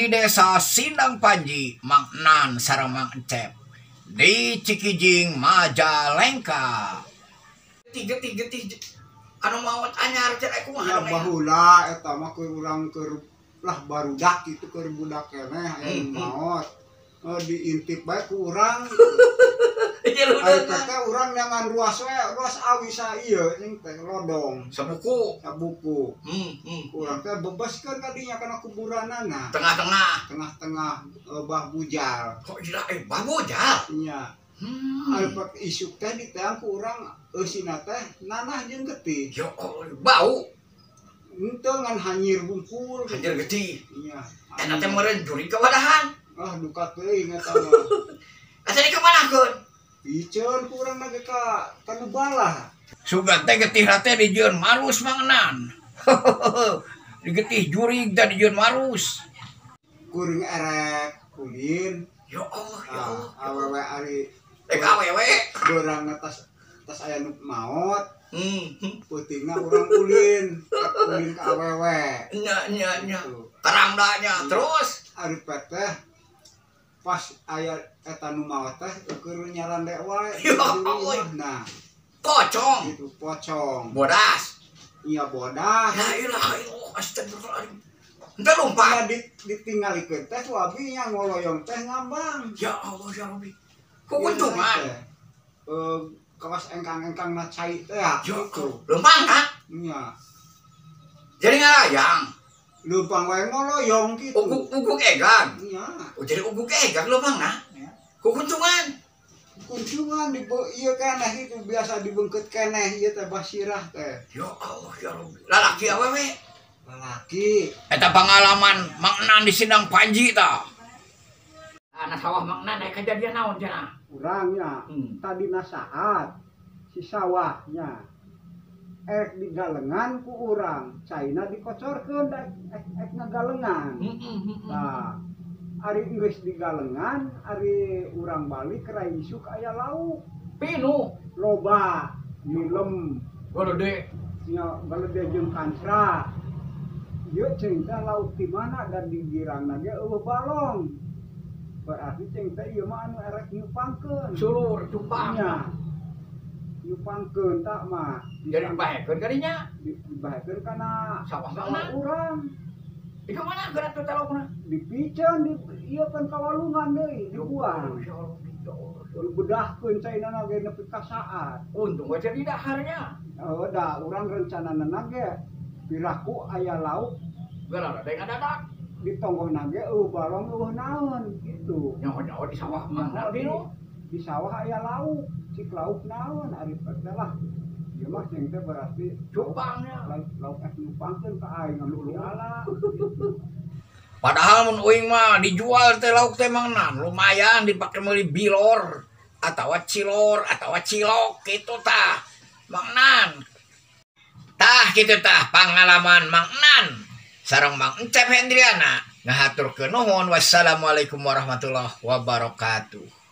Di Desa Sindang Panji, Mang Nan sareng Mang Encep di Cikijing, Majalengka. Tiga tiga tiga anu maot anyar cenah, kumaha? Ya, baheula eta mah keur urang keur lah barudak itu, keur budak keneh aya nu maot. Eh, diintip bae ku urang. Ari teh urang nyangan ruas we, ruas awi sa ieu cing teh lodong. Sabuku. Sabuku. Ku urang teh bebaskeun kadinya kana kuburanana. Tengah-tengah. Tengah-tengah, bah bujal. Kok tidak, eh, bah bujal? Nya. Ari pak isuk teh diteang ku urang eusina teh nanah jeung getih. Ya Allah, bau. Henteu, ngan hanyir bungkul. Hanyir getih. Iya. Eta teh meureun jurig kawadahan. Ah, duka teuing eta mah. Asa dikemanakeun? Piceun ku urang ge ka nu balah. Sugan teh getih teh dijieun marus, Mang Nan. Digetih jurig teh dijieun marus. Kuring erek ulin. Ya Allah, ya Ah, Allah. Awewe ari Eh, awewe. Beurang tas tas aya nu maot, peutingna urang ulin, ulin ka awewe. Nya nya nya. Gitu. Terang nya. Terus Ari teh pas aya eta nu maot teh keur nyarande wae. Ya Allah. Nah, pocong. Gitu pocong. Bodas. Iya, bodas. La ilaha illallah, astagfirullahaladzim. Henteu lompat. Ya, ditinggalikeun teh ku abi nya ngoloyong teh ngambang. Ya Allah, ya Rabbi. Kukuntungan. Eh, kawas engkang-engkang na cai teh ya. Ya gitu. Lempang kan? Nya. Jadi ngalayang. Leumpang wae ngoloyong gitu. Uguk uguk egang. Nya. Oh, jadi uguk egang lempang nah. Ya. Kukuntungan. Kunjungan di ieu keneh itu biasa dibengket keneh ieu teh basirah teh. Ya Allah, ya Rabbi. Lalaki awewe? Lalaki. Eta pengalaman Mang Nan di Sindang Panji ta. Anak sawah Mang Nan aya kejadian naon cenah? Urangnya tadina saat si sawahnya erek digalengan ku urang, caina dikocorkeun da ek, ek ngagalengan. Nah, ari geus digalengan, ari urang balik ke isuk aya lauk. Pinu. Loba nilem. Gede. Nya, galede jeung kancra. Ieu cing teh lauk di mana dan di girangna ge euweuh balong, berarti cing teh ieu mah anu erek nyupangkeun. Sulur cupang. Nya, nyupangkeun tak mah. Jadi dibahekeun kadinya. Dibahekeun kana sawah sawah mana? Urang. Di mana geura tuh laukna? Dipiceun di ieu kan kawalungan deui dibuang. Ya Allah, ya Allah. Dibedahkeun caina ge nepi ka saat. Untung aja di daharnya. Oh, da urang rencanana ge piraku aya lauk. Geura ada ngadadak. Di tonggohna ge euweuh balong, euweuh naon gitu. Nyaho-nyaho di sawah mana Nyaho pinu? Di sawah aya lauk, cik lauk naon ari teh lah. Ieu mah cing teh berarti Cupangnya. Lauk lauk ek nyupangkeun ka aing anu diala gitu. Padahal mun uing mah dijual teh lauk teh, Mang Nan, lumayan dipake meuli bilor atau cilor atau cilok gitu tah, Mang Nan. Tah kitu tah pengalaman Mang Nan sareng Mang Encep Hendriana ngahaturkeun nuhun. Wassalamualaikum warahmatullahi wabarakatuh.